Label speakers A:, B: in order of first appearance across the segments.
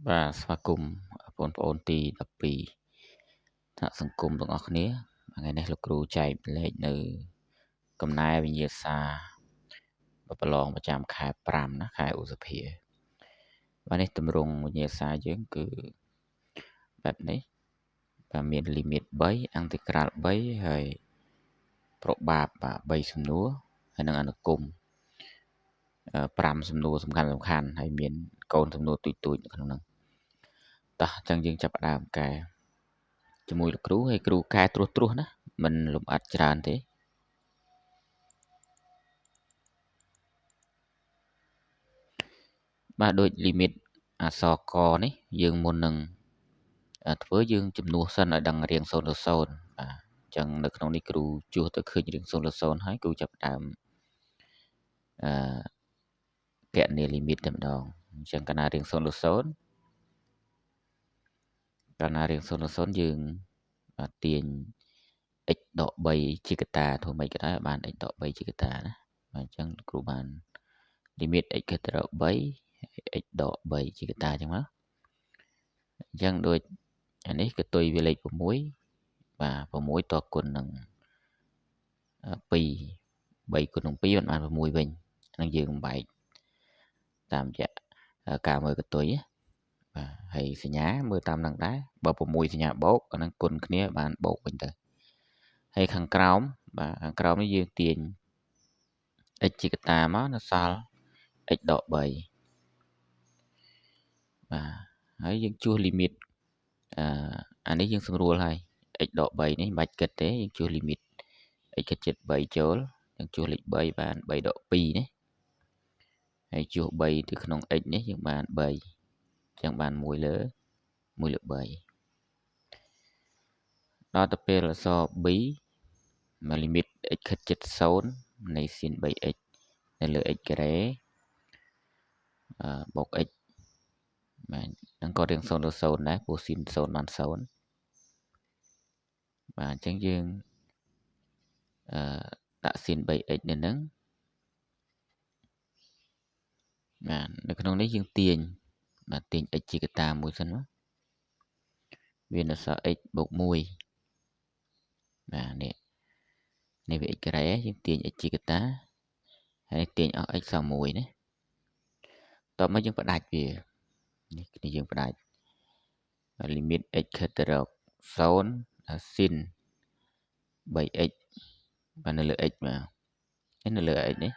A: បាទស្វាគមន៍បងប្អូនទី12ថ្នាក់សង្គមទាំងអស់គ្នាថ្ងៃនេះលោកគ្រូចែកលេខនៅកំណែវិញ្ញាសាប្រឡងប្រចាំខែ5ណាខែឧសភាបាទនេះទម្រង់វិញ្ញាសាយើងគឺបែបនេះបាទមាន limit 3អន្តក្រាល3ហើយប្របាបបាទ3សំណួរហើយនិងអនុគម5សំណួរសំខាន់សំខាន់ហើយមានកូនសំណួរទូចទូចនៅក្នុងហ្នឹងតោះអញ្ចឹងយើងចាប់ផ្ដើមកែជាមួយលោកគ្រូហើយគ្រូកែត្រួសត្រាសណាមិនលំអិតច្រើនទេបាទដូច limit អក្សរកនេះយើងមុននឹងធ្វើយើងចំនួនសិនឲ្យដឹងរៀង0ទៅ0បាទអញ្ចឹងនៅក្នុងនេះគ្រូជួសទៅឃើញរៀង0ទៅ0ហើយគ្រូចាប់ផ្ដើមអឺកណនី limit តែម្ដងអញ្ចឹងកាលណារៀង0ទៅ0កាលណារៀង0ទៅ0យើងបាទទាញ x ដក3ជាកតាធ្វើម៉េចក៏ដោយបាន x ដក3ជាកតាណាបាទអញ្ចឹងគ្រូបាន limit x ខិតទៅរក3 x ដក3ជាកតាអញ្ចឹងមកអញ្ចឹងដូចអានេះកតុយវាលេខ6បាទ6តគុណនឹង2 3គុណនឹង2បាន6វិញហ្នឹងយើងបំបែកតាមរយៈការមើលកតុយបាទហើយសញ្ញាមើលតាមនឹងដែរបើ6សញ្ញាបូកអាហ្នឹងគុណគ្នាបានបូកវិញទៅហើយខាងក្រោមបាទខាងក្រោមនេះយើងទាញ x ជាកតាមកនៅសល់ x ដក3បាទហើយយើងជួស limit អានេះយើងស្រួលហើយ x ដក3នេះមិនបាច់គិតទេយើងជួស limit x គិតជិត3ចូលយើងជួសលេខ3បាន3ដក2ណាហើយជួស3ទៅក្នុង x នេះយើងបាន3អញ្ចឹងបាន1លើ1លើ3ដល់ទៅពេលអក្សរ b មក limit x ខិតជិត0នៃ sin 3x នៅលើ x ការ៉េបូក x បាទហ្នឹងក៏រៀង0ទៅ0ដែរព្រោះ sin 0បាន0បាទអញ្ចឹងយើងអឺដាក់ sin 3x នៅហ្នឹងបាទនៅក្នុងនេះយើងទាញបាទទាញ x ជាកតាមួយសិនមកវានៅសល់ x បូក1បាទនេះនេះវា x ការ៉េយើងទាញ x ជាកតាហើយទាញអស់ x សល់1ណាតោះមកយើងផ្ដាច់វានេះគ្នាយើងផ្ដាច់ limit x ខិតទៅរក0 sin 3x បាទនៅលើ x បាទនៅលើ x នេះ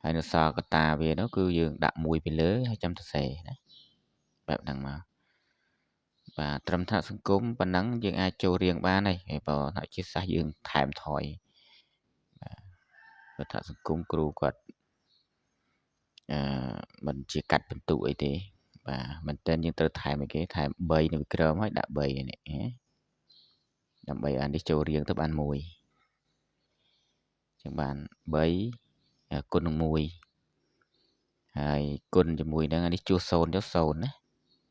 A: ហើយនៅសល់កតាវានោះគឺយើងដាក់1ពីលើហើយចាំសរសេរណាបែបហ្នឹងមកបាទត្រឹមថ្នាក់សង្គមប៉ុណ្ណឹងយើងអាចចូលរៀងបានហើយហើយបើថ្នាក់ជាសាស្ត្រយើងថែមថយបាទថ្នាក់សង្គមគ្រូគាត់អឺមិនជាកាត់បន្ទុអីទេបាទមែនតើយើងត្រូវថែមអីគេថែម3នៅក្រោមហើយដាក់3នេះដើម្បីអានេះចូលរៀងទៅបាន1ចឹងបាន3គុណនឹង1ហើយគុណជាមួយនឹងអានេះជួស0ចុះ0ណា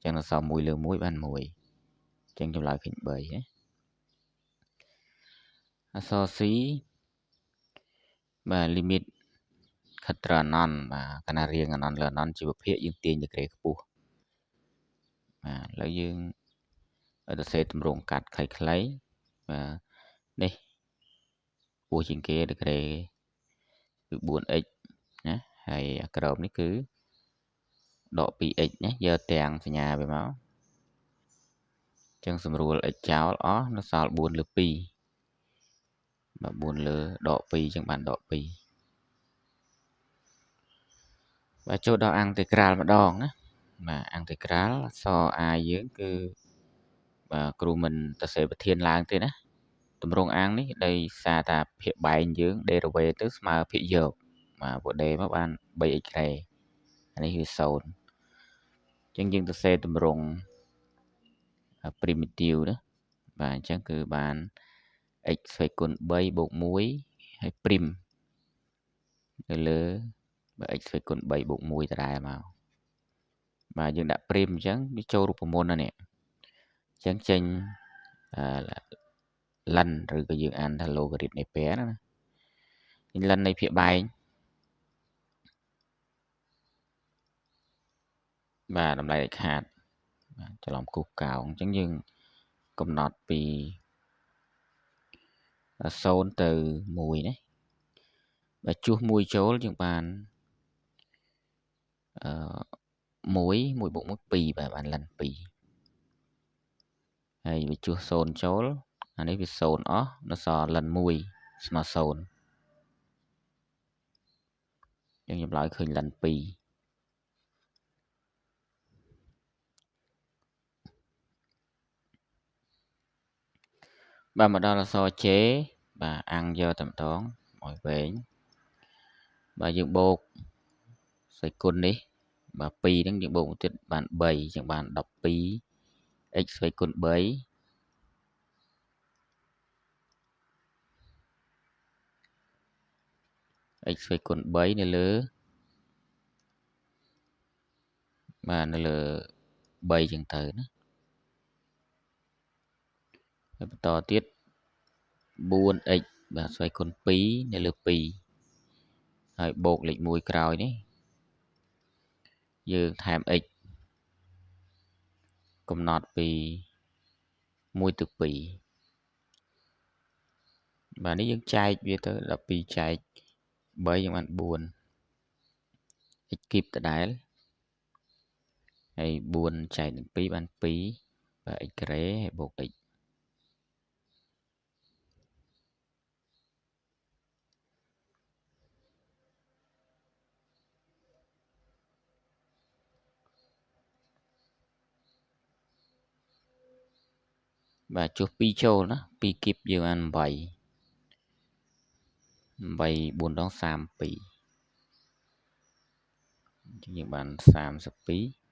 A: ចឹងដល់សល់1លើ1បាន1ចឹងចម្លើយឃើញ3ណាអក្សរ C បាទ limit ខិតត្រអនន្តបាទកាលណារៀងអនន្តលើអនន្តជីវភាគយើងទាញដឺក្រេខ្ពស់បាទឥឡូវយើងឲ្យទៅសេទម្រង់កាត់ខ្លីៗបាទនេះខ្ពស់ជាងគេដឺក្រេគឺ 4x ណាហើយអាក្រោមនេះគឺដក 2x ណាយកទាំងសញ្ញាវាមកចឹងស្រួល x ចោលអស់នៅសល់4លើ2បាទ4លើដក2ចឹងបានដក2បាទចូលដល់អង់តេក្រាលម្ដងណាបាទអង់តេក្រាលអក្សរ a យើងគឺបាទគ្រូមិនទៅសេប្រធានឡើងទេណាទម្រង់អាងនេះដោយសារតាភាគបែងយើង derivative ទៅស្មើភាគយកបាទព្រោះ d មកបាន 3x ក្រេអានេះគឺ0អញ្ចឹងយើងទៅសេទម្រង់ primitive ណាបាទអញ្ចឹងគឺបាន x ស្វ័យគុណ3បូក1ហើយ prim នៅលើបាទ x ស្វ័យគុណ3បូក1ដដែលមកបាទយើងដាក់ prim អញ្ចឹងវាចូលរូបមន្តណានេះអញ្ចឹងចេញអឺលិនឬក៏យើងអានថា logarit នៃពែណាលិននៃភាគបែង បាទតម្លៃដាច់ខាតបាទច្រឡំគូសកោងអញ្ចឹងយើងកំណត់ពី0ទៅ1ណាបើជួស1ចូលយើងបានអឺ1 1បូក1 2បាទបានលិន2ហើយវាជួស0ចូលអានេះវា0អស់នៅសល់លិន1ស្មើ0យើងចម្លើយឃើញលិន2បាទមកដល់អក្សរ J បាទអាំងយកតែម្ដងឲ្យវែងបាទយើងបូកស្វ័យគុណនេះបាទ2ហ្នឹងយើងបូកទៀតបាន3អញ្ចឹងបាន12 x ស្វ័យគុណ3 x ស្វ័យគុណ3នៅលើបាទនៅលើ3អញ្ចឹងទៅណាហើយបន្តទៀត 4x បាទស្វ័យគុណ2នៅលើ2ហើយបូកលេខ1ក្រោយនេះយើងថែម x កំណត់ពី1ទៅ2បាទនេះយើងចែកវាទៅ12ចែក3យើងបាន4 x គីបដដែលហើយ4ចែកនឹង2បាន2បាទ x ការ៉េហើយបូក x បាទជួស2ចូលណា2គីបយើងបាន8 8 4ដង32អញ្ចឹងយើងបាន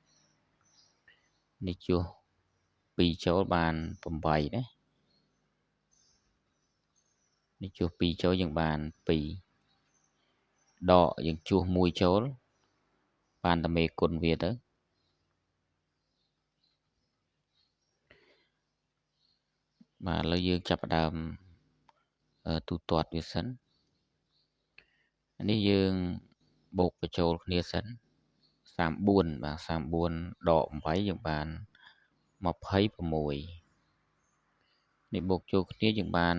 A: 32នេះជួស2ចូលបាន8ណានេះជួស2ចូលយើងបាន2ដកយើងជួស1ចូលបានតែមេគុណវាទៅបាទឥឡូវយើងចាប់ផ្ដើមទូទាត់វាសិននេះយើងបូកបញ្ចូលគ្នាសិន34បាទ34ដក8យើងបាន26នេះបូកចូលគ្នាយើងបាន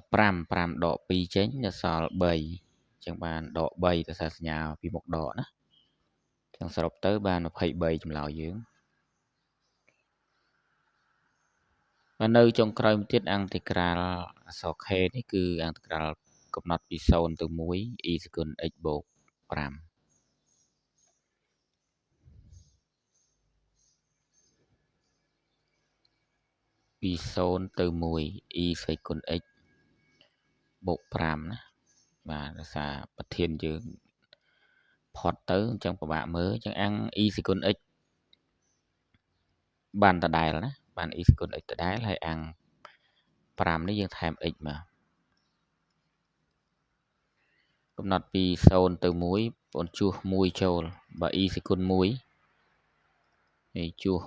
A: 5 5ដក2ចេញនៅសល់3អញ្ចឹងបានដក3ទៅសញ្ញាពីមុខដកណាអញ្ចឹងសរុបទៅបាន23ចម្លើយយើងបាទនៅចុងក្រោយមួយទៀតអង់តិក្រាលអក្សរ K នេះគឺអង់តិក្រាលកំណត់ពី0ទៅ1 e ស្គុណ x បូក5ពី0ទៅ1 e ស្វ័យគុណ x បូក5ណាបាទដោយសារប្រធានយើងផុតទៅអញ្ចឹងពិបាកមើលអញ្ចឹងអាំង e ស្វ័យគុណ x បានដដែលណាបាន e ស្គុណ x ដដែលហើយអាំង5នេះយើងថែម x មកកំណត់ពី0ទៅ1បងជួស1ចូលបើ e ស្គុណ1ហើយជួស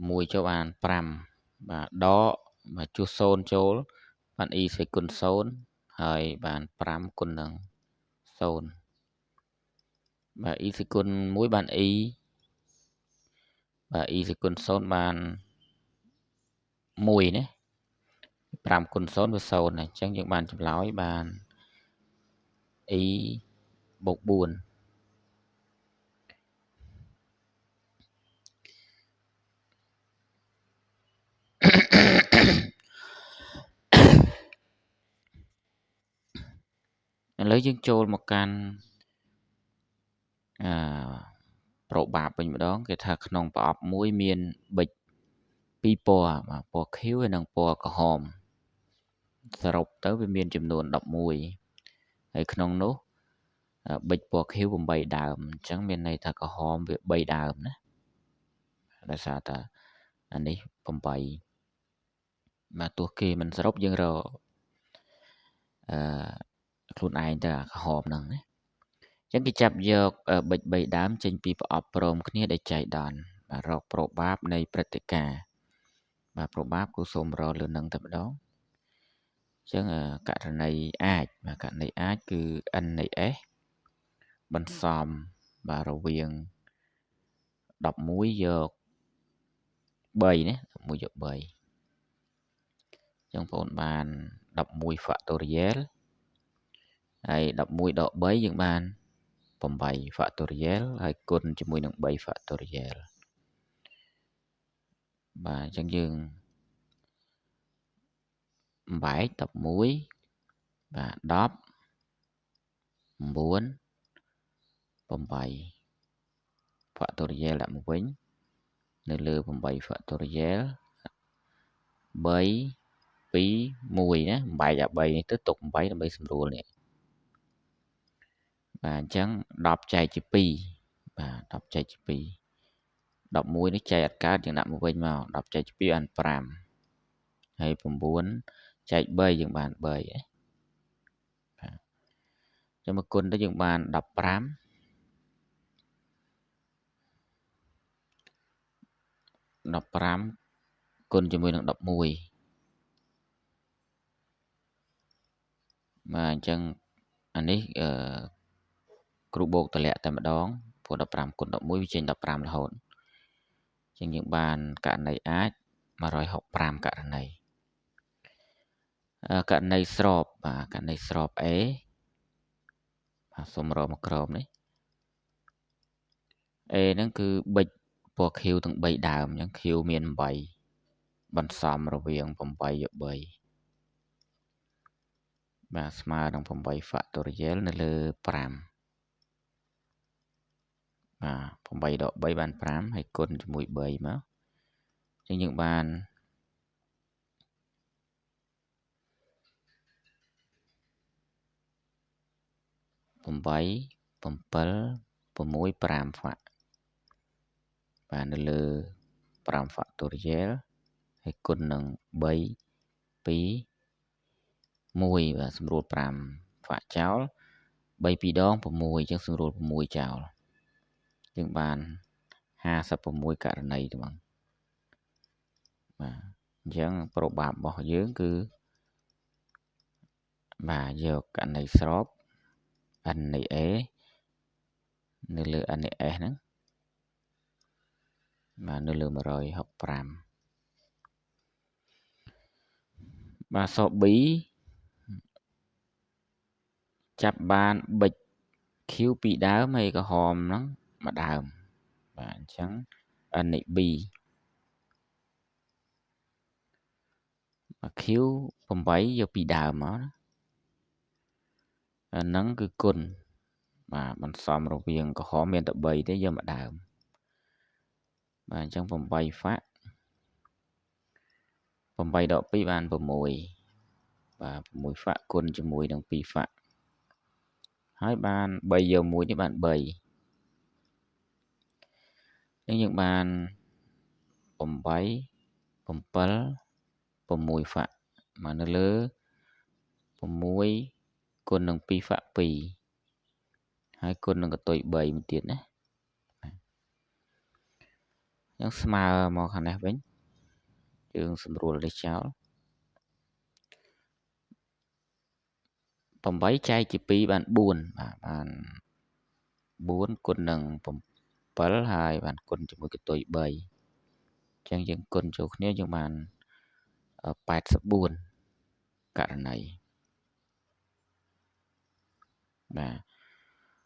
A: 1ចូលបាន5បាទដកបាទជួស0ចូលបាន e ស្វ័យគុណ0ហើយបាន5គុណនឹង0បាទ e ស្វ័យគុណ1បាន e បាទ e ស្វ័យគុណ0បាន1ណា5គុណ0វា0ណាអញ្ចឹងយើងបានចម្លើយបាន e បូក4ឥឡូវយើងចូលមកកាន់អឺប្របបាបវិញម្ដងគេថាក្នុងប្រអប់មួយមានប៊ិចពីរពណ៌បាទពណ៌ខៀវហើយនិងពណ៌ក្រហមសរុបទៅវាមានចំនួន11ហើយក្នុងនោះប៊ិចពណ៌ខៀវ8ដើមអញ្ចឹងមានន័យថាក្រហមវា3ដើមណាដោយសារតែអានេះ8បាទទោះគេមិនសរុបយើងរកអឺខ្លួនឯងទៅអាក្រហមហ្នឹងណាអញ្ចឹងគេចាប់យកប៊ិច3ដើមចេញពីប្រអប់ព្រមគ្នាដែលចៃដន្យបាទរកប្របបាបនៃព្រឹត្តិការណ៍បាទប្របបាបគូសូមរកលើនឹងតែម្ដងអញ្ចឹងករណីអាចបាទករណីអាចគឺ n នៃ s បន្សំ បាទរវាង11យក3ណា11យក3ចឹងបងប្អូនបាន11 factorial ហើយ11ដក3យើងបាន8 factorial ហើយគុណជាមួយនឹង3 factorial បាទអញ្ចឹងយើងបំបែក11បាទ10 9 8 factorial ដាក់មកវិញនៅលើ8 factorial 3 2 1ណាបំបែកអា3នេះទៅទុក8ដើម្បីសម្រួលនេះបាទអញ្ចឹង10ចែកជា2បាទ10ចែកជា2 11នេះចែកអត់កើតយើងដាក់មកវិញមក10ចែកជា2បាន5ហើយ9ចែក3យើងបាន3ណាបាទចាំមកគុណទៅយើងបាន15 15គុណជាមួយនឹង11បាទអញ្ចឹងអានេះអឺគ្រូបូកតម្លាក់តែម្ដងព្រោះ15គុណ11វាចេញ15រហូតអញ្ចឹងយើងបានករណីអាច165ករណីករណីស្របបាទករណីស្រប A បាទសូមរកមកក្រោមនេះ A ហ្នឹងគឺប៊ិចពណ៌ខៀវទាំង3ដើមអញ្ចឹងខៀវមាន8បន្សំរវាង8យក3បាទស្មើនឹង8 factorial នៅលើ5បាទ8ដក3បាន5ហើយគុណជាមួយ3មកអញ្ចឹងយើងបាន8 7 6 5 fac បាទនៅលើ5 factorial ហើយគុណនឹង3 2 1បាទសម្រួល5 fac ចោល3 2ដង6អញ្ចឹងសម្រួល6ចោលយើងបាន56ករណីទៅបងបាទអញ្ចឹងប្របរបស់យើងគឺបាទយកករណីស្រប n នៃ A នៅលើ n នៃ S ហ្នឹងបាទនៅលើ165បាទស B ចាប់បានប៊ិច Q ពីរដើមហើយក្រហមហ្នឹងមួយដើមបាទអញ្ចឹង n នៃ B បាទ Q 8យកពីរដើមមកណាអាហ្នឹងគឺគុណបាទបន្សំរវាងក្រហមមានតែ3ទេយកមួយដើមបាទអញ្ចឹង8 fac 8ដក2បាន6បាទ6 fac គុណជាមួយនឹង2 fac ហើយបាន3យក1នេះបាន3អញ្ចឹងយើងបាន8 7 6 fac មកនៅលើ6គុណនឹង2 fac 2ហើយគុណនឹងកតុយ3មួយទៀតណាអញ្ចឹងស្មើមកខាងនេះវិញយើងសម្រួលនេះចោល8ចែកជា2បាន4បាទបាន4គុណនឹង7ហើយបានគុណជាមួយកតុយ3អញ្ចឹងយើងគុណចូលគ្នាយើងបាន84ករណីបាទ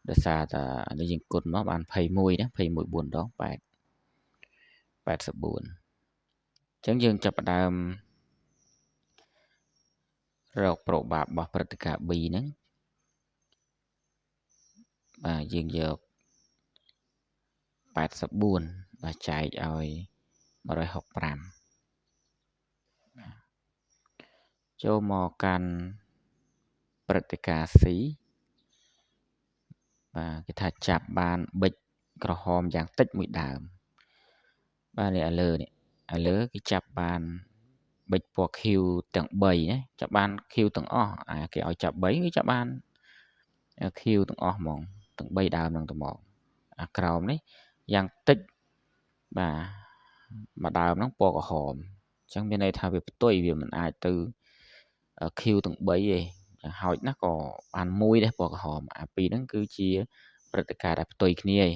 A: ដោយសារតែអានេះយើងគុណមកបាន21ណា21 4ដង8 84អញ្ចឹងយើងចាប់ផ្ដើមរកប្របរបស់ព្រឹត្តិការណ៍ B ហ្នឹងបាទយើងយក84បាទចែកឲ្យ165ចូលមកកាន់ព្រឹត្តិការណ៍ C បាទគេថាចាប់បានប៊ិចក្រហមយ៉ាងតិចមួយដើមបាទនេះឥឡូវនេះឥឡូវគេចាប់បានប៊ិចពណ៌ខៀវទាំង3ណាចាប់បានខៀវទាំងអស់អាគេឲ្យចាប់3គឺចាប់បានខៀវទាំងអស់ហ្មងទាំង3ដើមហ្នឹងទៅមកអាក្រោមនេះយ៉ាងតិចបាទមួយដើមហ្នឹងពណ៌ក្រហមអញ្ចឹងមានន័យថាវាផ្ទុយវាមិនអាចទៅខៀវទាំង3ទេយ៉ាងហោចណាស់ក៏បានមួយដែរពណ៌ក្រហមអាពីរហ្នឹងគឺជា ព្រឹត្តិការណ៍ដែលផ្ទុយគ្នាឯង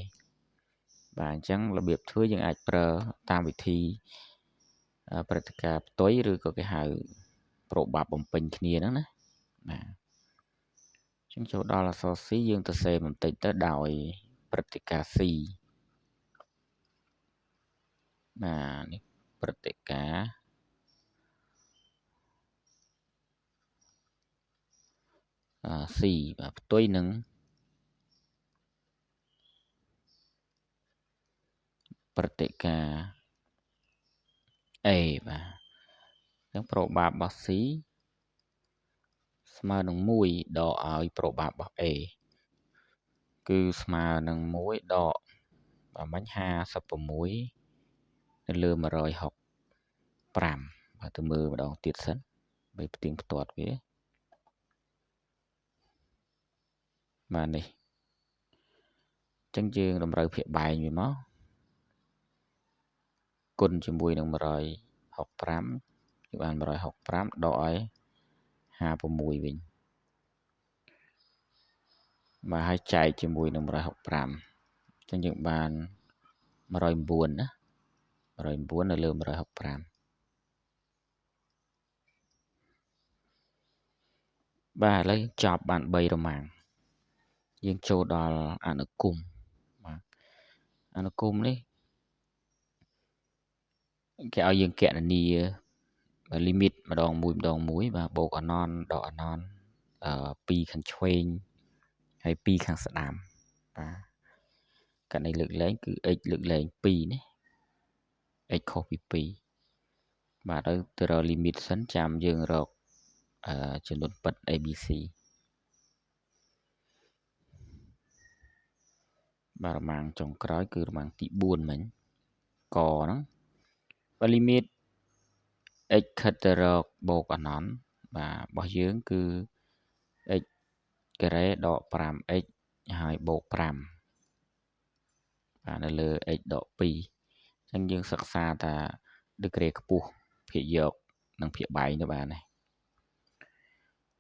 A: បាទអញ្ចឹងរបៀបធ្វើយើងអាចប្រើតាមវិធីព្រឹត្តិការណ៍ផ្ទុយឬក៏គេហៅប្របបាប់បំពេញគ្នាហ្នឹងណាបាទអញ្ចឹងចូលដល់អក្សរ C យើងទៅសេបន្តិចទៅដោយព្រឹត្តិការណ៍ C បាទនេះព្រឹត្តិការណ៍ C បាទផ្ទុយនឹងព្រឹត្តិការណ៍ A បាទអញ្ចឹងប្របបាប់របស់ C ស្មើនឹង1ដកឲ្យប្របបាប់របស់ A គឺស្មើនឹង1ដកបាទមិញ56នៅលើ165បាទទៅមើលម្ដងទៀតសិនបីផ្ទៀងផ្ទាត់វាបាទនេះអញ្ចឹងយើងតម្រូវភាគបែងវាមកគុណជាមួយនឹង165យើងបាន165ដកឲ្យ56វិញបាទហើយចែកជាមួយនឹង165អញ្ចឹងយើងបាន109ណា109នៅលើ165បាទឥឡូវចប់បាន3រមាំងយើងចូលដល់អនុគមបាទអនុគមនេះគេឲ្យយើងគណនា limit ម្ដងមួយម្ដងមួយបាទបូកអនន្តដកអនន្ត2ខាងឆ្វេងហើយ2ខាងស្ដាំបាទករណីលើកលែងគឺ x លើកលែង2ណា x ខុសពី2បាទទៅទៅរក limit សិនចាំយើងរកចំនួនពិត ABC បាទរមាំងចុងក្រោយគឺរមាំងទី4មិញកហ្នឹងបាទ limit x ខិតទៅរកបូកអនន្តបាទរបស់យើងគឺ x ការ៉េដក 5x ហើយបូក5បាទនៅលើ x ដក2អញ្ចឹងយើងសិក្សាថាដឺក្រេខ្ពស់ភាគយកនិងភាគបែងទៅបានដែរ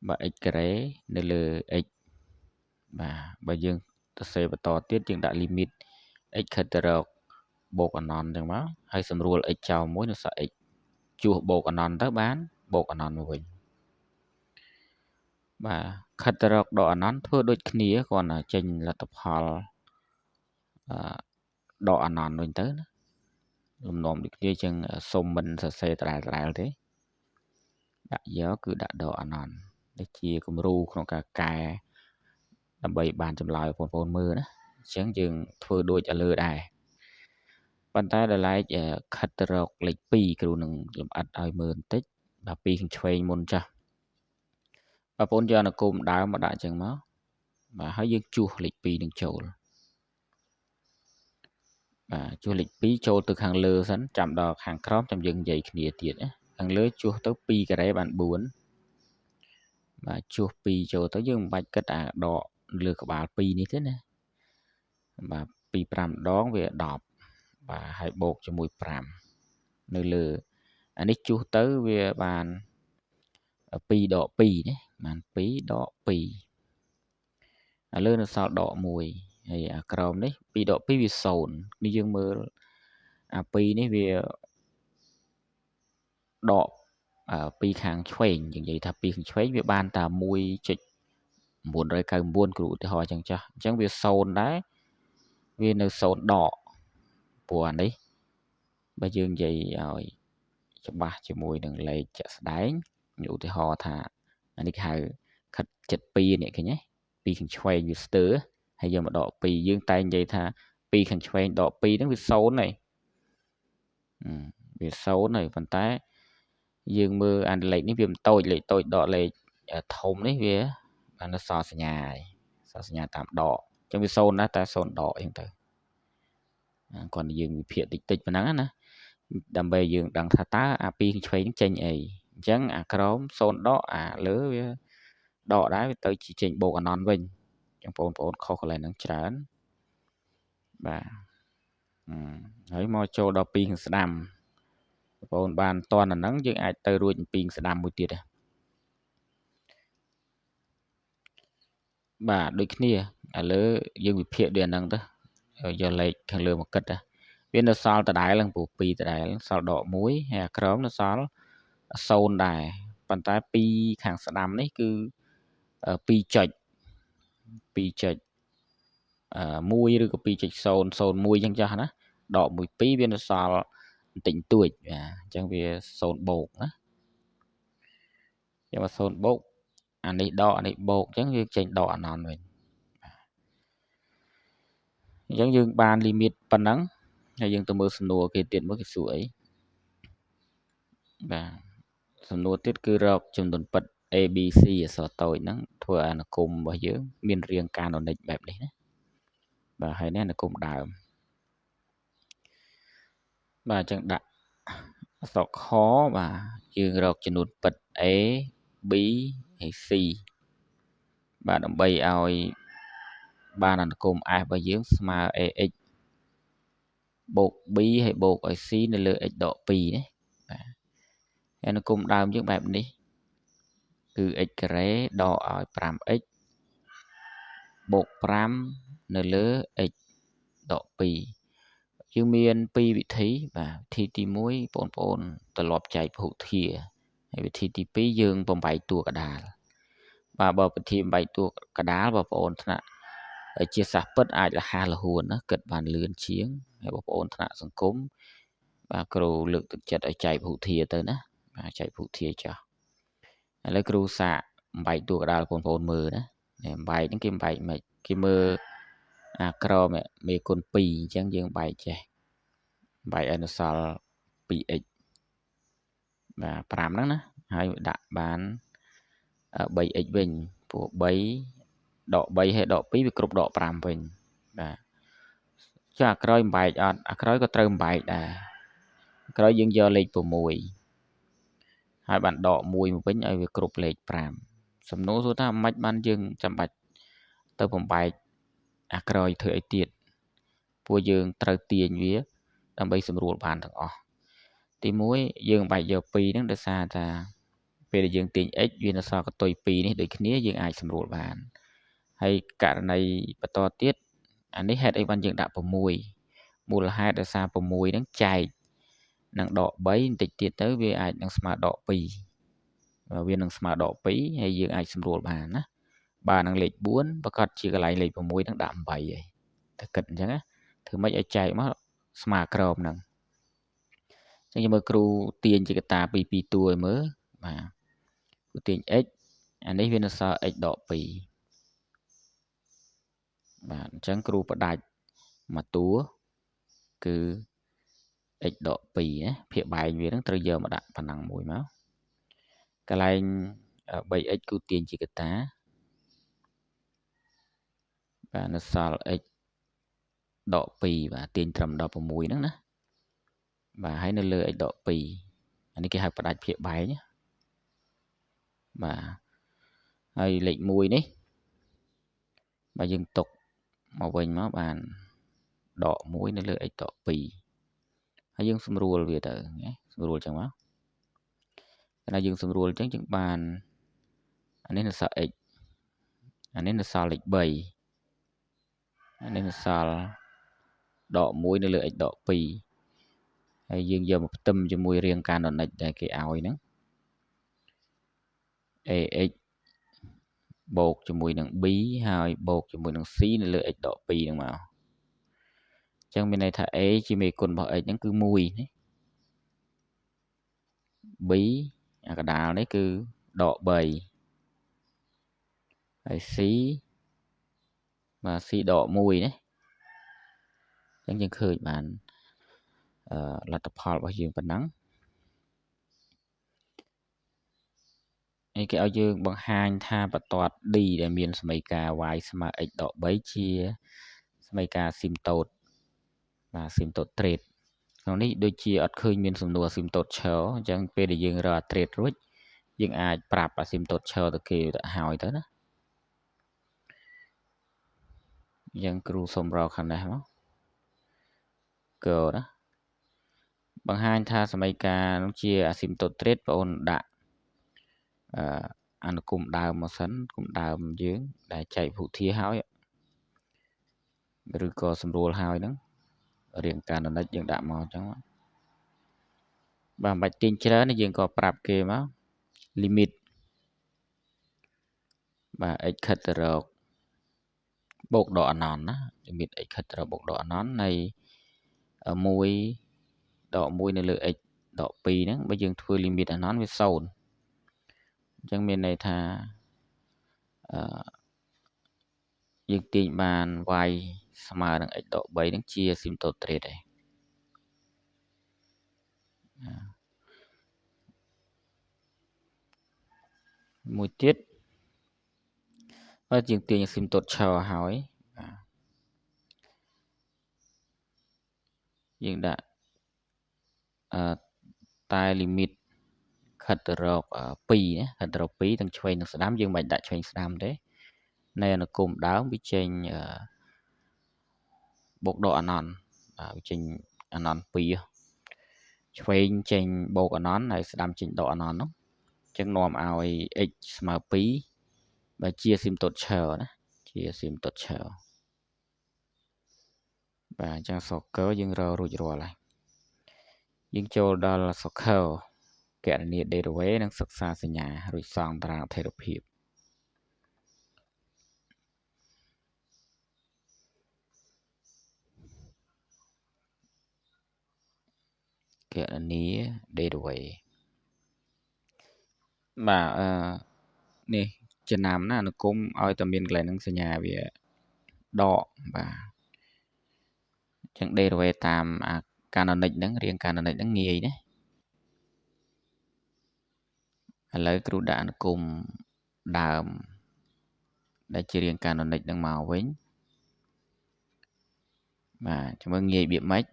A: បាទ x ការ៉េនៅលើ x បាទបើយើងទៅសេបន្តទៀតយើងដាក់ limit x ខិតទៅរកបូកអនន្តអញ្ចឹងមកហើយសម្រួល x ចោលមួយនៅសល់ x ជួសបូកអនន្តទៅបានបូកអនន្តមកវិញបាទខិតទៅរកដកអនន្តធ្វើដូចគ្នាគ្រាន់តែចេញលទ្ធផលដកអនន្តវិញទៅណាលំនាំដូចគ្នាអញ្ចឹងសុំមិនសរសេរដដែលៗទេដាក់យកគឺដាក់ដកអនន្តនេះជាគំរូក្នុងការកែដើម្បីបានចម្លើយបងប្អូនមើលណាអញ្ចឹងយើងធ្វើដូចឲ្យលើដែរប៉ុន្តែដល់ឡែកខិតទៅរកលេខ2គ្រូនឹងលម្អិតឲ្យមើលបន្តិចបាទ2ខាងឆ្វេងមុនចាស់បងប្អូនយកអនុគមដើមមកដាក់អញ្ចឹងមកបាទហើយយើងជួសលេខ2នឹងចូលបាទជួសលេខ2ចូលទៅខាងលើសិនចាំដល់ខាងក្រោមចាំយើងនិយាយគ្នាទៀតណាខាងលើជួសទៅ2ការ៉េបាន4បាទជួស2ចូលទៅយើងមិនបាច់គិតអាដកលើក្បាល2នេះទេណាបាទ2 5ដងវា10បាទហើយបូកជាមួយ5នៅលើអានេះជួសទៅវាបាន2ដក2ណាបាន2ដក2អាលើនៅសល់ដក1ហើយអាក្រោមនេះ2ដក2វា0នេះយើងមើលអា2នេះវាដក2ខាងឆ្វេងយើងនិយាយថា2ខាងឆ្វេងវាបានតែ1.999គ្រូឧទាហរណ៍អញ្ចឹងចាស់អញ្ចឹងវា0ដែរវានៅ0ដកព្រោះអានេះបើយើងនិយាយឲ្យច្បាស់ជាមួយនឹងលេខជាក់ស្ដែងឧទាហរណ៍ថាអានេះគេហៅខិត72នេះឃើញទេ2ខាងឆ្វេងវាស្ទើរហើយយកមកដក2យើងតែងនិយាយថា2ខាងឆ្វេងដក2ហ្នឹងវា0ហើយវា0ហើយប៉ុន្តែយើងមើលអាលេខនេះវាមិនតូចលេខតូចដកលេខធំនេះវាបាននៅសល់សញ្ញាហើយសល់សញ្ញាតាមដកអញ្ចឹងវា0ដែរតែ0ដកអញ្ចឹងទៅគាត់យើងវិភាគតិចតិចប៉ុណ្ណឹងណាដើម្បីយើងដឹងថាតើអា2ខាងឆ្វេងចេញអីអញ្ចឹងអាក្រោម0ដកអាលើវាដកដែរវាទៅជាចេញបូកអនន្តវិញអញ្ចឹងបងប្អូនខុសកន្លែងហ្នឹងច្រើនបាទហើយមកចូលដល់2ខាងស្ដាំបងប្អូនបានតន់អាហ្នឹងយើងអាចទៅរួច2ខាងស្ដាំមួយទៀតដែរបាទដូចគ្នា ឥឡូវយើងវិភាគដូចអាហ្នឹងទៅយកលេខខាងលើមកគិតវានៅសល់ដដែលហ្នឹងព្រោះ2ដដែលសល់ដក1ហើយអាក្រោមនៅសល់0ដែរប៉ុន្តែ2ខាងស្ដាំនេះគឺ2ចុច2ចុច1ឬក៏2.001អញ្ចឹងចាស់ណាដក1 2វានៅសល់បន្តិចបន្តួចបាទអញ្ចឹងវា0បូកណាយ៉ាងមក0បូកអានេះដកអានេះបូកអញ្ចឹងវាចេញដកអាណន់វិញអញ្ចឹងយើងបានលីមីតប៉ុណ្ណឹងហើយយើងទៅមើលសំណួរគេទៀតមើលគេសួរអីបាទសំណួរទៀតគឺរកចំនួនពិត A B C អក្សរតូចហ្នឹងធ្វើឲ្យអនុគមរបស់យើងមានរាងកាណូនិកបែបនេះណាបាទហើយនេះអនុគមដើមបាទអញ្ចឹងដាក់អក្សរខបាទយើងរកចំនួនពិត A B ហើយ C បាទដើម្បីឲ្យបានអនុគម F របស់យើងស្មើ AX បូក B ហើយបូកឲ្យ C នៅលើ x ដក2ណាបាទអនុគមដើមយើងបែបនេះគឺ x ការ៉េដកឲ្យ 5x បូក5នៅលើ x ដក2យើងមានពីរវិធីបាទវិធីទី1បងប្អូនត្រឡប់ចែកពហុធាហើយវិធីទី2យើងបំបែកតួកដាលបាទបើវិធីបំបែកតួកដាលបងប្អូនថ្នាក់ជាសាសពិតអាចលះលហួនណាគិតបានលឿនជាងហើយបងប្អូនថ្នាក់សង្គមបាទគ្រូលើកទឹកចិត្តឲ្យចែកពហុធាទៅណាបាទចែកពហុធាចោះឥឡូវគ្រូសាកបំបែកតួកដាលបងប្អូនមើលណានេះបំបែកហ្នឹងគេបំបែកមិនគេមើលអាក្រមមេគុណ2អញ្ចឹងយើងបែកចេះបែកឲ្យនៅសល់ 2x បាទ5ហ្នឹងណាហើយដាក់បាន 3x វិញព្រោះ3ដក3ហើយដក2វាគ្រប់ដក5វិញបាទចុះអាក្រោយបំបែកអត់អាក្រោយក៏ត្រូវបំបែកដែរក្រោយយើងយកលេខ6ហើយបានដក1មកវិញឲ្យវាគ្រប់លេខ5សំណួរសួរថាមិនបានយើងចាំបាច់ទៅបំបែកអាក្រោយធ្វើអីទៀតពួកយើងត្រូវទាញវាដើម្បីសម្រួលបានទាំងអស់ទី1យើងបែកយក2ហ្នឹងដោយសារថាពេលដែលយើងទាញ x វានៅសល់កតុយ2នេះដូចគ្នាយើងអាចសម្រួលបានហើយករណីបន្តទៀតអានេះហេតុអីបានយើងដាក់6មូលហេតុដោយសារ6ហ្នឹងចែកនឹងដក3បន្តិចទៀតទៅវាអាចនឹងស្មើដក2វានឹងស្មើដក2ហើយយើងអាចសម្រួលបានណាបាទនឹងលេខ4ប្រកាសជាកន្លែងលេខ6ហ្នឹងដាក់8ហើយតែគិតអញ្ចឹងណាធ្វើម៉េចឲ្យចែកមកស្មើក្រមហ្នឹងអញ្ចឹងយើងមើលគ្រូទាញជាកតាពី2តួឲ្យមើលបាទគ្រូទាញ x អានេះវានៅសល់ x ដក2បាទអញ្ចឹងគ្រូផ្ដាច់មួយតួគឺ x ដក2ណាភាគបែងវានឹងត្រូវយកមកដាក់ប៉ុណ្ណឹងមួយមកកន្លែង 3x គ្រូទាញជាកតាបាទនៅសល់ x ដក2បាទទាញត្រឹមដល់6ហ្នឹងណាបាទហើយនៅលើ x ដក2អានេះគេហៅផ្ដាច់ភាគបែងបាទហើយលេខ1នេះបាទយើងຕົកមកវិញមកបានដក1នៅលើ x ដក2ហើយយើងសម្រួលវាទៅណាសម្រួលចឹងមកកាលណាយើងសម្រួលអញ្ចឹងយើងបានអានេះនៅសល់ x អានេះនៅសល់លេខ3អានេះនៅសល់ដក1នៅលើ x ដក2ហើយយើងយកមកផ្ទឹមជាមួយរាងកាណូនិកដែលគេឲ្យហ្នឹង ax បូកជាមួយនឹង b ហើយបូកជាមួយនឹង c នៅលើ x ដក2ហ្នឹងមកអញ្ចឹងមានន័យថា a ជាមេគុណរបស់ x ហ្នឹងគឺ1ណា b អាកដាលនេះគឺដក3ហើយ c បាទ c ដក1ណាអញ្ចឹងយើងឃើញបានលទ្ធផលរបស់យើងប៉ុណ្ណឹងនេះគេឲ្យយើងបង្ហាញថាបន្ទាត់ D ដែលមានសមីការ y ស្មើ x ដក3ជាសមីការស៊ីមតូតបាទស៊ីមតូតត្រេតក្នុងនេះដូចជាអត់ឃើញមានសំណួរស៊ីមតូតឈរអញ្ចឹងពេលដែលយើងរកអាត្រេតរួចយើងអាចប្រាប់អាស៊ីមតូតឈរទៅគេទៅហើយទៅណាអញ្ចឹងគ្រូសុំរកខាងនេះមកកណាបង្ហាញថាសមីការនោះជាអាស៊ីមតូតត្រេតបងអូនដាក់អនុគមដើមមកសិនគុំដើមយើងដែលចែកពហុធាហើយ ឬក៏សម្រួលហើយហ្នឹងរៀងការណនិចយើងដាក់មកអញ្ចឹងបាទមិនបាច់ទាញច្រើនយើងក៏ប្រាប់គេមក limit បាទ x ខិតទៅរកបូកដកអនន្តណា limit x ខិតទៅរកបូកដកអនន្តនៃ1ដក1នៅលើ x ដក2ហ្នឹងបើយើងធ្វើ limit អនន្តវា0អញ្ចឹងមានន័យថាអឺយើងទាញបាន y ស្មើនឹង x ដក3ហ្នឹងជា asymptote ទ្រេតឯងមួយទៀតបើយើងទាញ asymptote ឈរហើយបាទយើងដាក់អឺតែ limit ខិតទៅរក2ណាខិតទៅរក2ទាំងឆ្វេងនិងស្ដាំយើងមិនបាច់ដាក់ឆ្វេងស្ដាំទេនៃអនុគមដើមវាចេញបូកដកអនន្តបាទវាចេញអនន្ត2ឆ្វេងចេញបូកអនន្តហើយស្ដាំចេញដកអនន្តនោះអញ្ចឹងនាំឲ្យ x ស្មើ2បាទជា asymptote ឈរណាជា asymptote ឈរបាទអញ្ចឹងអក្សរកយើងរករួចរាល់ហើយយើងចូលដល់អក្សរខកណនី derivative និងសិក្សាសញ្ញារួចសង់តារាងអថេរភាពកណនី derivative បាទអឺនេះចំណាំណាអនុគមឲ្យតែមានកន្លែងហ្នឹងសញ្ញាវាដកបាទអញ្ចឹង derivative តាមអាកាណនិកហ្នឹងរៀងកាណនិកហ្នឹងងាយណាឥឡូវគ្រូដាក់អនុគមដើមដែលជារាងកាណនិកហ្នឹងមកវិញបាទចាំមើលងាយរបៀបម៉េច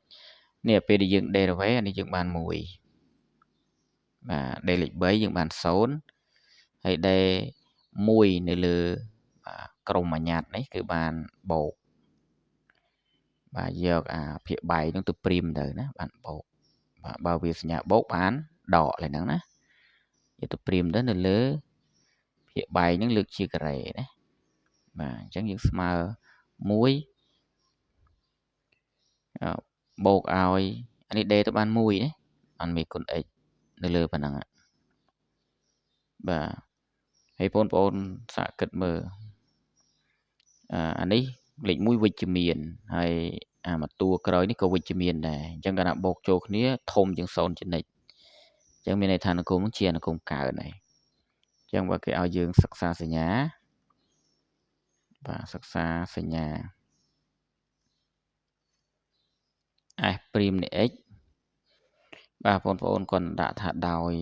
A: នេះពេលដែលយើង derivative អានេះយើងបាន1បាទ d លេខ3យើងបាន0ហើយ d 1នៅលើបាទក្រុមអញ្ញាតនេះគឺបានបូកបាទយកអាភាគបែកហ្នឹងទៅព្រីមទៅណាបានបូកបាទបើវាសញ្ញាបូកបានដកឡើយហ្នឹងណាយកទៅព្រីមទៅនៅលើភាគបែកហ្នឹងលើកជាការ៉េណាបាទអញ្ចឹងយើងស្មើ1បូកឲ្យអានេះ d ទៅបាន1ណាបានមេគុណ x នៅលើប៉ុណ្ណឹងបាទហើយបងប្អូនសាកគិតមើលអានេះលេខ1វិជ្ជមានហើយអាមួយតួក្រោយនេះក៏វិជ្ជមានដែរអញ្ចឹងកាលណាបូកចូលគ្នាធំជាង0ជានិច្ចអញ្ចឹងមានន័យថាអនុគមជាអនុគមកើនហើយអញ្ចឹងបើគេឲ្យយើងសិក្សាសញ្ញាបាទសិក្សាសញ្ញា f' នៃ x បាទបងប្អូនគាត់ដាក់ថាដោយ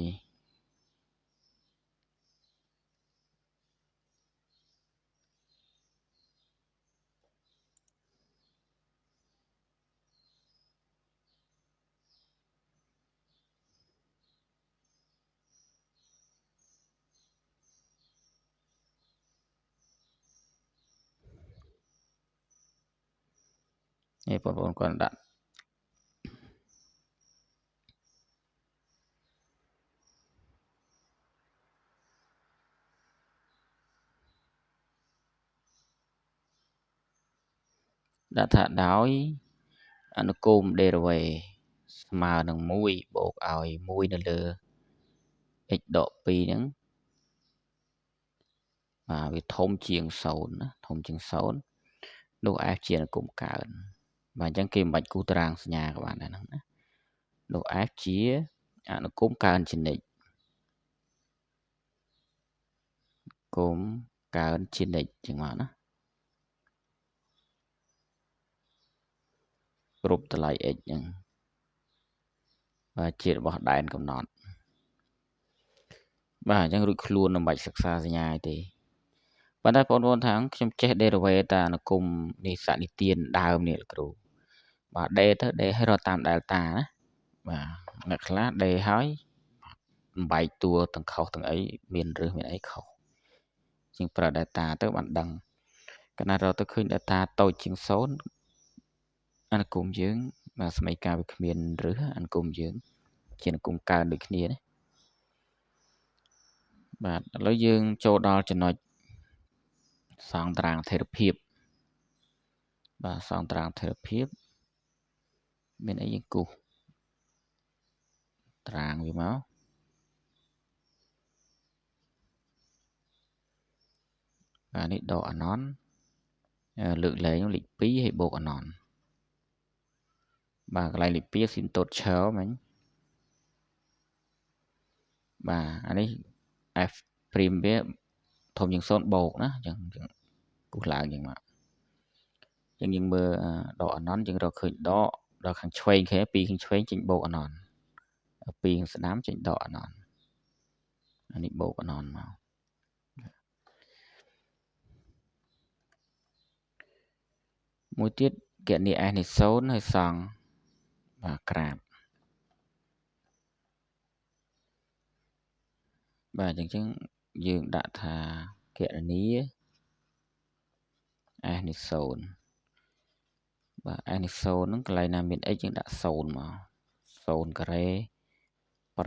A: នេះបងប្អូនគាត់ដាក់ថាដោយអនុគម derivative ស្មើនឹង1បូកឲ្យ1នៅលើ x ដក2ហ្នឹងបាទវាធំជាង0ណាធំជាង0នោះ f ជាអនុគមកើនបាទអញ្ចឹងគេមិនបាច់គូសតារាងសញ្ញាក៏បានដែរហ្នឹងណានោះ f ជាអនុគមកើនជានិច្ចគមកើនជានិច្ចចឹងមកណាគ្រប់តម្លៃ x ហ្នឹងបាទជារបស់ដែនកំណត់បាទអញ្ចឹងរួចខ្លួនមិនបាច់សិក្សាសញ្ញាទេប៉ុន្តែបងប្អូនថាខ្ញុំចេះ derivative តាអនុគមនេះសនិទានដើមនេះលោកគ្រូបាទ d ទៅ d ឲ្យរត់តាម delta ណាបាទអ្នកខ្លះ d ហើយបំបែកតួទាំងខុសទាំងអីមានរឹសមានអីខុសជាងប្រើ delta ទៅបានដឹងកាលណារកទៅឃើញ delta តូចជាង0អនុគមយើងបាទសមីការវាគ្មានរឹសអនុគមយើងជាអនុគមកើនដូចគ្នាណាបាទឥឡូវយើងចូលដល់ចំណុចសង់តារាងអថេរភាព បាទសង់ត្រាងថេរភាពមានអីយើងគូសត្រាងវាមកបាទនេះដកអណន្តលើកលែងលេខ2ហើយបូកអណន្តបាទកន្លែងលេខ2ស៊ីមតូតឈរមិញបាទអានេះ f' វាធំជាង0បូកណាអញ្ចឹងគូសឡើងអញ្ចឹងមកអញ្ចឹងយើងមើលដកអណន្តយើងរកឃើញដកដល់ខាងឆ្វេងគេពីខាងឆ្វេងចេញបូកអណន្តពីខាងស្ដាំចេញដកអណន្តអានេះបូកអណន្តមកមួយទៀតគណនា s នេះ0ហើយសង់បាទក្រាបបាទអញ្ចឹងយើងដាក់ថាគណនា s នេះ0បាទ s នេះ0ហ្នឹងកន្លែងណាមាន x យើងដាក់0មក0ការ៉េ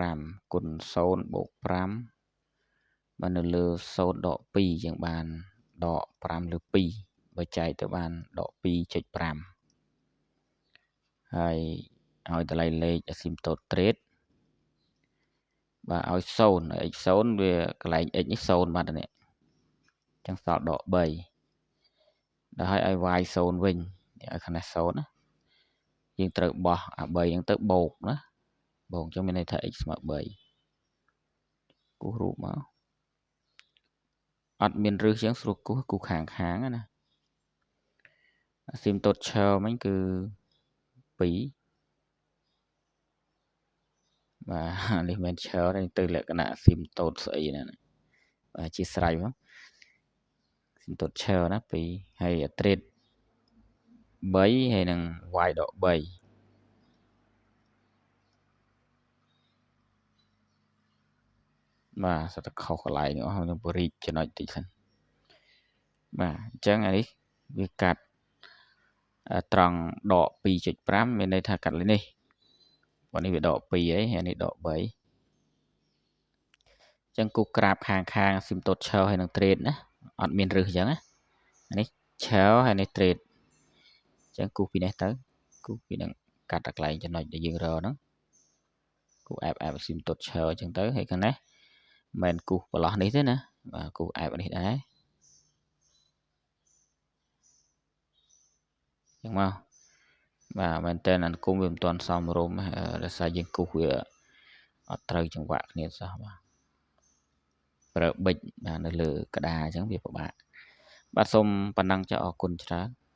A: 5គុណ0បូក5បាទនៅលើ0ដក2យើងបានដក5លើ2បើចែកទៅបានដក 2.5 ហើយឲ្យតម្លៃលេខអាស៊ីមតូតត្រេតបាទឲ្យ0 x 0វាកន្លែង x នេះ0បាទនេះអញ្ចឹងសល់ដក3ដល់ហើយឲ្យ y 0វិញឲ្យខាងនេះ0ណាយើងត្រូវបោះអា3ហ្នឹងទៅបូកណាបូកអញ្ចឹងមានន័យថា x ស្មើ3គូសរូបមកអត់មានរឹសអញ្ចឹងស្រួលគូសគូសខាងខាងណាអាស៊ីមតូតឈរមិញគឺ2បាទនេះមិនឈរទេទៅលក្ខណៈអាស៊ីមតូតស្អីណាបាទជាស្រ័យមកស៊ីមតូតឈរណា2ហើយអត្រេត3ហើយនឹង y ដក3បាទសត្វតែខុសកន្លែងអស់ខ្ញុំបរិចចំណុចតិចសិនបាទអញ្ចឹងអានេះវាកាត់ត្រង់ដក 2.5 មានន័យថាកាត់លេខនេះបើនេះវាដក2ហើយហើយនេះដក3អញ្ចឹងគូក្រាបខាងខាងស៊ីមតូតឈរហើយនឹងត្រេតណាអត់មានរឹសអញ្ចឹងណានេះឈរហើយនេះត្រេតអញ្ចឹងគូសពីនេះទៅគូសពីនឹងកាត់តែកន្លែងចំណុចដែលយើងរកហ្នឹងគូសអែបអែបស៊ីមតូតឈរអញ្ចឹងទៅហើយខាងនេះមិនគូសប្រឡោះនេះទេណាបាទគូសអែបនេះដែរអញ្ចឹងមកបាទមែនតើអនុគមវាមិនទាន់សមរម្យដោយសារយើងគូសវាអត់ត្រូវចង្វាក់គ្នាសោះបាទប្រើប៊ិចបាទនៅលើក្តារអញ្ចឹងវាពិបាកបាទសូមប៉ុណ្ណឹងចាអរគុណច្រើន។